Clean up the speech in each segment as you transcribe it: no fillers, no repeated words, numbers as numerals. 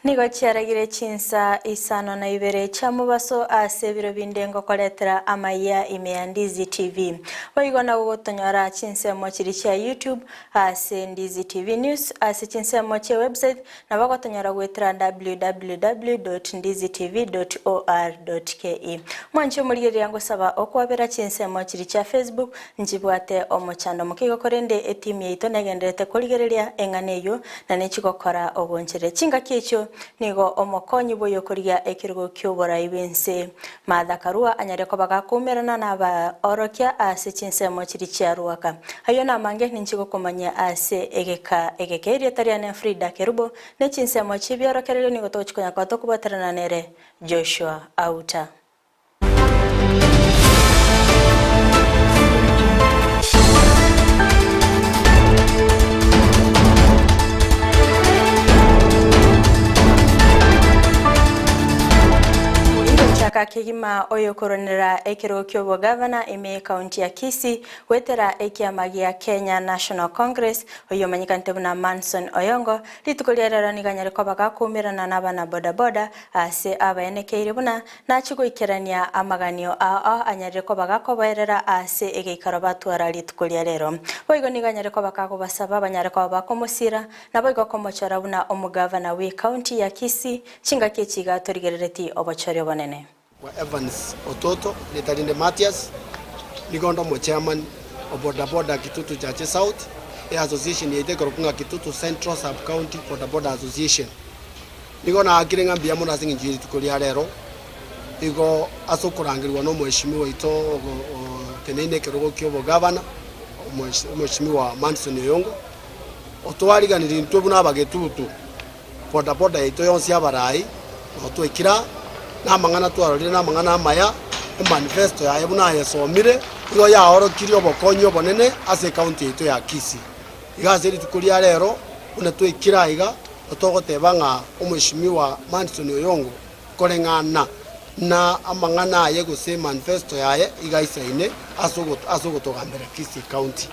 Nigo chiaragire chinsa isano na ibere chia mobaso ase ebiro binde ngokoretera amayia ime ya Ndizi TV. Boigo nagogotonyora chinsemo chiria chia YouTube ase Ndizi TV News ase chinsemo chia website nabo ogotonyora goetera www.ndizitv.or.ke. Mwanche omorigereria ngosaba okwabera chinsemo chiria chia Facebook Nchibwate omochando moke igo korende etimu yaito negendererete korigereria eng'ana eyio na nechigokora ogonchereria. Chingaki echio nigo omokonyi bw'oyokorigia ekerogo ki'oborai bw'ense Martha Karua anyare koba gakoumerana nabaorokia ase chinsemo chiria chia Ruaka. Ayio namange ninche gokomanyia ase egeka egeke. Erieta riane Frida Kerubo ne chinsemo chi'ebiorokererio nigo togochia konya koba tokobwaterana nere Joshua Auta. Gochaka kegima oyokoronera ekerogo ki'obogavana ime y'ekaunti ya Kisii goetera ekiama gia Kenya National Congress oyio omanyekanete buna Manson Oyongo rituko ria rero nigo anyare koba gakoumerana nabana bodaboda ase abaenekeire buna Nachie goikerania amaganio ao anyarire koba gakobaerera ase egeikaro batwara rituko ria rero. Boigo nigo anyare koba kagobasaba banyare koba bakomosira, naboigo komochora buna omogavana bw'ecounty ya Kisii, chingaki echi iga torigerereti obochori obonene. Kwa Evans Ototo, rieta rinde Mathias, nigo onde omochairman o bodaboda Kitutu Chache South, eassociation yaito ekorokwa ng'a Kitutu Central Sub County Bodaboda Association. Nigo naakire ng'a mbuya mono ase engencho ye rituko ria rero, igo ase okorangerigwa n'omweshimiwa oito oteneine ekerogo ki'obogavana, omweshimiwa Manson Oyongo, otwariganirie intwe buna abagetutu, bodaboda yaito yonsi abarai, notwaikire aa, na amang'ana twarorire na amang'ana amaya, emanifesto yaye buna ayesomire, nigo yaorokirie obokonyi obonene ase ecounty yaito ya Kisii. Iga ase rituko ria rero, buna twaikire aiga, togoteba ng'a Omweshimiwa Manson Oyongo koreng'ana na amang'ana aye gose emanifesto yaye iga aisaine ase ogotogambera Kisii County.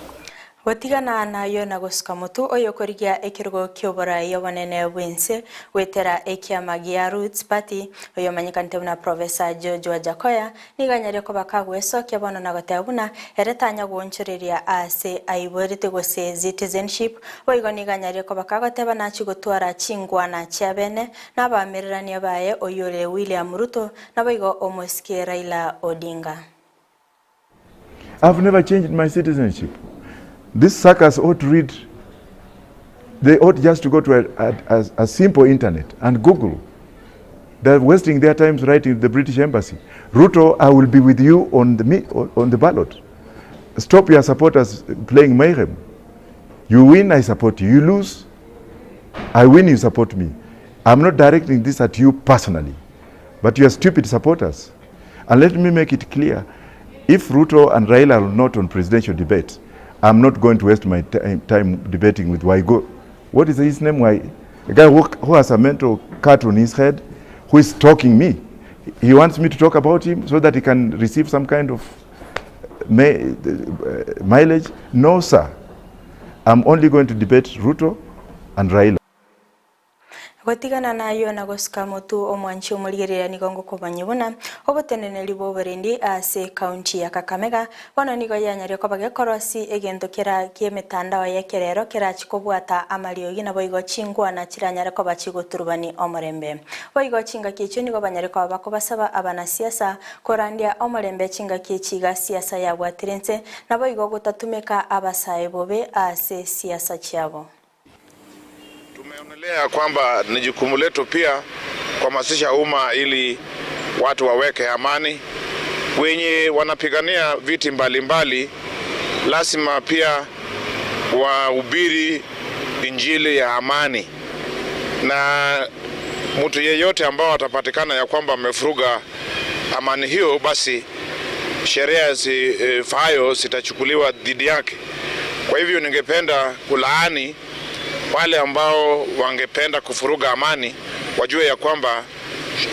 Gotigana nayio na gosuka motwe oyokorigia ekerogo ki'oborai obonene bw'ense goetera ekiama gia Roots Party, oyomanyekanete buna Professor George Wajackoyah, Nigo anyare koba kagwesokia bono na goteba buna ere tanya goonchoreria aase aiboretwe gose citizenship, boigo nigo anyare koba kagoteba nachie gotwara chingwana chiabene na abaamererania baye oyio ore William Ruto naboigo omosike Raila Odinga. I've never changed my citizenship. These suckers ought to read, they ought just to go to a, a, a, a simple internet and Google. They're wasting their times writing to the British Embassy. Ruto, I will be with you on the, on the ballot. Stop your supporters playing mayhem. You win, I support you. You lose, I win, you support me. I'm not directing this at you personally, but you are stupid supporters. And let me make it clear, if Ruto and Raila are not on presidential debate, I'm not going to waste my time debating with Waigo. What is his name? Why? A guy who, who has a mental cut on his head, who is talking me. He wants me to talk about him so that he can receive some kind of mileage. No, sir. I'm only going to debate Ruto and Raila. Gotigana nayio na gosuka motwe omwanchi omorigereria nigo ngokobanyia buna oboteneneri bw'oborendi ase ekaunti ya Kakamega bono nigo yanyaria koba gekorosi egento kera ki'emetandao y'ekerero kerachi kobwata amariogi naboigo chingwana chiranyare koba chigoturubani omorembe. Boigo chingaki echio nigo banyare koba bakobasaba abanasiasa korandia omorembe chingaki echi iga siasa yabwatire inse naboigo gotatumeka abasae bobe ase siasa chiabo. Tumeonelea kwamba ni jukumu letu pia kuhamasisha umma ili watu waweke amani. Wenye wanapigania viti mbalimbali lazima pia wahubiri injili ya amani, na mtu yeyote ambao atapatikana ya kwamba amefuruga amani hiyo, basi sheria zifaayo zitachukuliwa dhidi yake. Kwa hivyo ningependa kulaani wale ambao wangependa kufuruga amani, wajue ya kwamba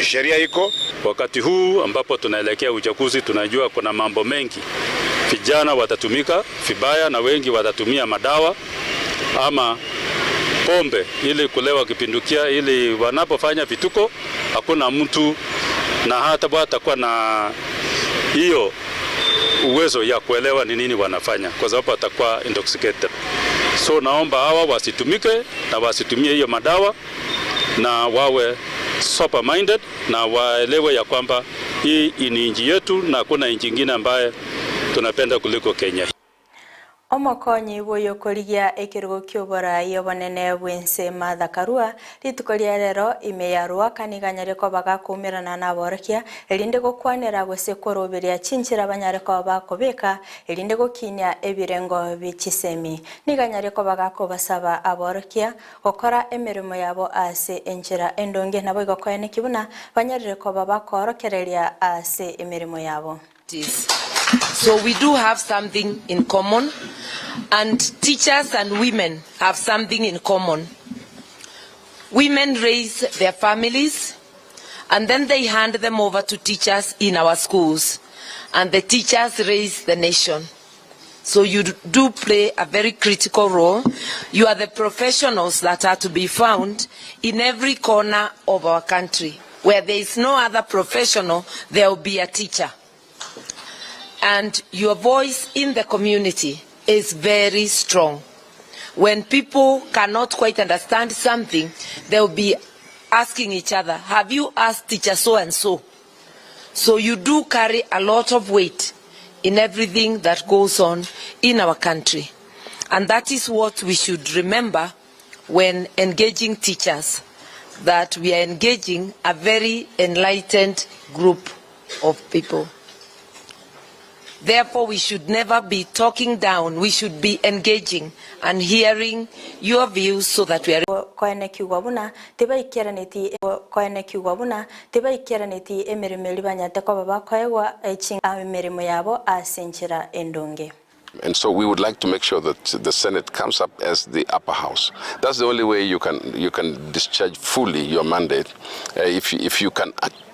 sheria iko. Wakati huu ambapo tunaelekea uchaguzi, tunajua kuna mambo mengi, vijana watatumika vibaya na wengi watatumia madawa ama pombe ili kulewa kipindukia, ili wanapofanya vituko hakuna mtu na hata watakuwa na hiyo uwezo ya kuelewa ni nini wanafanya, kwa sababu watakuwa intoxicated. So naomba hawa wasitumike na wasitumie hiyo madawa na wawe sober minded na waelewe ya kwamba hii ni nchi yetu na hakuna nchi ingine ambaye tunapenda kuliko Kenya. Omokonyi bw'oyokorigia ekerogo kia oborai obonene bw'ense Martha Karua rituko ria rero ime ya Ruaka niga koba gakuumerana na aborokia erinde gokwanera gose koroberia chinchera banyare koba bakobeka erinde gokinia ebirengo bie Niga nyare koba gakobasaba aborokia gokora emeremo yabo ase enchera endonge nabo igokoeneki buna banyarire koba bakorokereria ase emeremo yabo. So we do have something in common, and teachers and women have something in common. Women raise their families, and then they hand them over to teachers in our schools, and the teachers raise the nation. So you do play a very critical role. You are the professionals that are to be found in every corner of our country. Where there is no other professional, there will be a teacher. And your voice in the community is very strong. When people cannot quite understand something, they'll be asking each other, have you asked teacher so and so? So you do carry a lot of weight in everything that goes on in our country. And that is what we should remember when engaging teachers, that we are engaging a very enlightened group of people. Therefore, we should never be talking down. We should be engaging and hearing your views so that we are koenekiwa buna tibaikiraneti koenekiwa buna tibaikiraneti emirimo eri banyate koba bakoegwa emirimo yabo ase enchera endonge. And so we would like to make sure that the Senate comes up as the upper house. That's the only way you can you can discharge fully your mandate. If if you can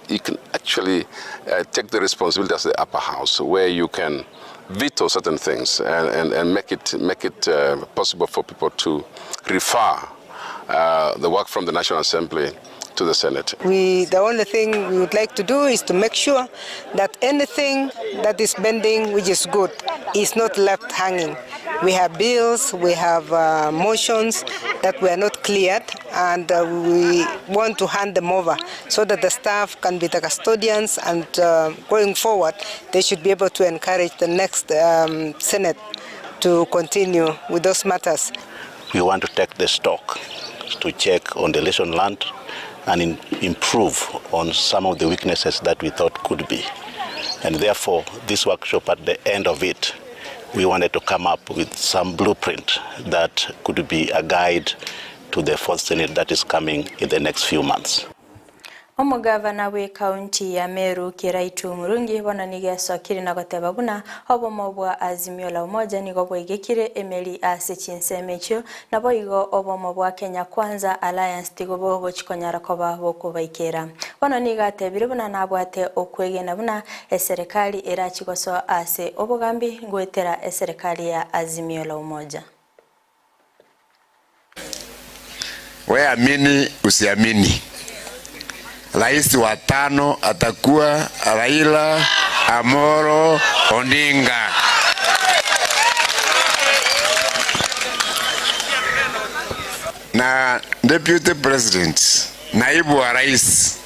you can actually take the responsibility as the upper house, where you can veto certain things and, and, and make it make it uh, possible for people to refer uh, the work from the National Assembly to the Senate. We, the only thing we would like to do is to make sure that anything that is pending, which is good, is not left hanging. We have bills, we have uh, motions that were not cleared, and uh, we want to hand them over so that the staff can be the custodians and uh, going forward, they should be able to encourage the next um, Senate to continue with those matters. We want to take the stock to check on the lesson learned and in, improve on some of the weaknesses that we thought could be. And therefore, this workshop at the end of it, we wanted to come up with some blueprint that could be a guide to the fourth Senate that is coming in the next few months. Omogavana bwe kaunti ya Meru Kiraitu Murungi bono nigo esokire na goteba buna obomo bwa Azimio la Umoja nigo bwaigekire emeri ase chinsemo echio nabo igo obomo bwa Kenya Kwanza Alliance tigo bogochikonyara koba bokobaikera. Bono nigo atebire buna nabwate okwegena buna eserikali erachigosoa ase obogambi ngoetera eserikali ya Azimio la Umoja. We amini usiamini, rais wa tano atakuwa Raila Amolo Odinga. Na deputy president, naibu wa rais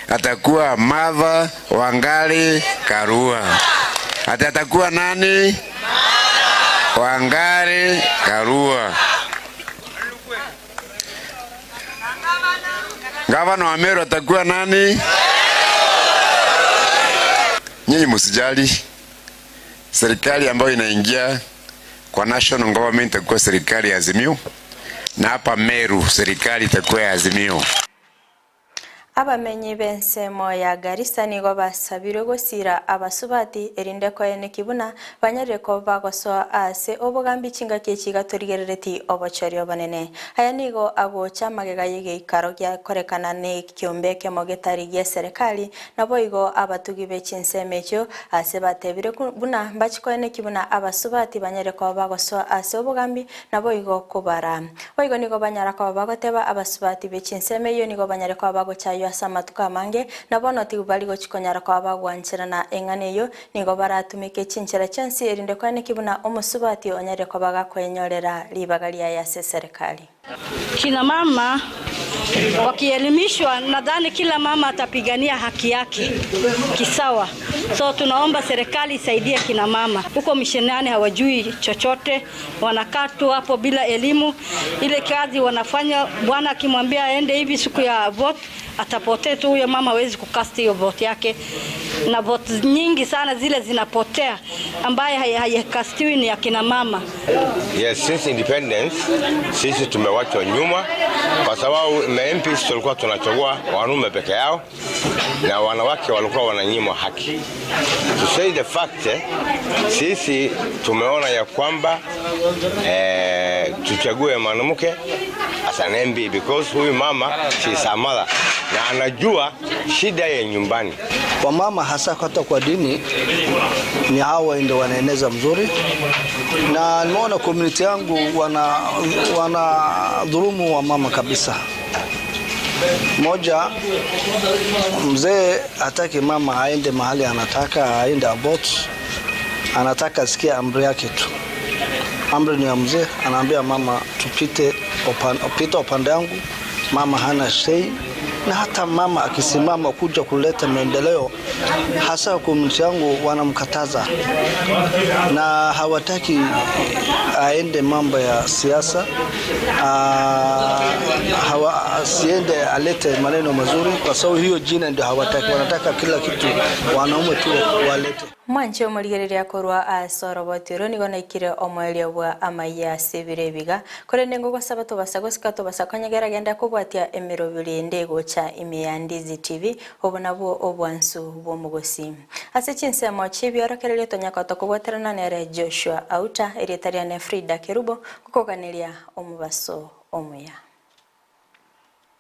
atakuwa Martha Wangari Karua. Ati atakuwa nani? Wangari Karua. Gavana wa Meru atakuwa nani? Nyinyi msijali, serikali ambayo inaingia kwa national government itakuwa serikali ya Azimio, na hapa Meru serikali itakuwa ya Azimio. Abamenyi b'ensemo ya Garissa nigo basabirwe gosiira abasubati, erinde koeneki buna banyarire koba bagosoa aase obogambi chingaki echi gatorigerereti obochori obonene. Aya nigo agocha magega y'egeikaro giakorekana nekiombe ekemo getari gi'eserekari, naboigo abatugi be chinsemo echio ase batebire buna mbachi koeneki buna abasubati banyarire koba bagosoa aase obogambi naboigo kobara. Boigo nigo banyara koba bagoteba abasubati be chinsemo eyio nigo banyare koba bagochaywa ase amatuko amange, na bono tibari gochi konyara koba bagwancherana eng'ana eyio, nigo baratumeke chinchera chionsi erinde koeneki buna omosubati onyarire koba gakoenyorera ribaga riaye ase eserekari. Kina mama wakielimishwa nadhani kila mama atapigania haki yake kisawa. So tunaomba serikali isaidie kina mama huko mishinani, hawajui chochote, wanakaa tu hapo bila elimu. Ile kazi wanafanya, bwana akimwambia aende hivi siku ya vote atapotea tu, huyo mama hawezi kucast hiyo vote yake, na vote nyingi sana zile zinapotea ambaye haikastiwi ni akina mama. Yes, since independence sisi tumewachwa nyuma kwa sababu ma MPs tulikuwa tunachagua wanaume peke yao na wanawake walikuwa wananyimwa haki. To say the fact, eh, sisi tumeona ya kwamba eh, tuchague mwanamke as an MP because huyu mama she is a mother na anajua shida ya nyumbani. Wamama hasa hata kwa dini ni hawa ndio wanaeneza mzuri, na nimeona community yangu wana wana dhulumu wamama kabisa. Moja, mzee hataki mama aende mahali anataka aende abort, anataka asikie amri yake tu. Amri ni ya mzee, anaambia mama tupite upande, pita upande yangu. Mama hana say, na hata mama akisimama kuja kuleta maendeleo, hasa community yangu wanamkataza na hawataki aende mambo ya siasa, hawa, asiende alete maneno mazuri, kwa sababu hiyo jina ndio hawataki. Wanataka kila kitu wanaume tu walete. Mwanche omorigereria korwa ase oroboti oro nigo naikire omoerio bwa amaiya ase ebiro ebiga, korende ngogosaba tobasa gosika tobasa konyegera genda kobwatia emeroberi ende egocha ime ya Ndizi TV, obo nabwo obwansu bw'omogosi. Ase chinsemo chi'ebiorokererio tonyaka tokobwaterana nere Joshua Auta, erieta riane Frida Kerubo, ngokoganeria omobaso omuya.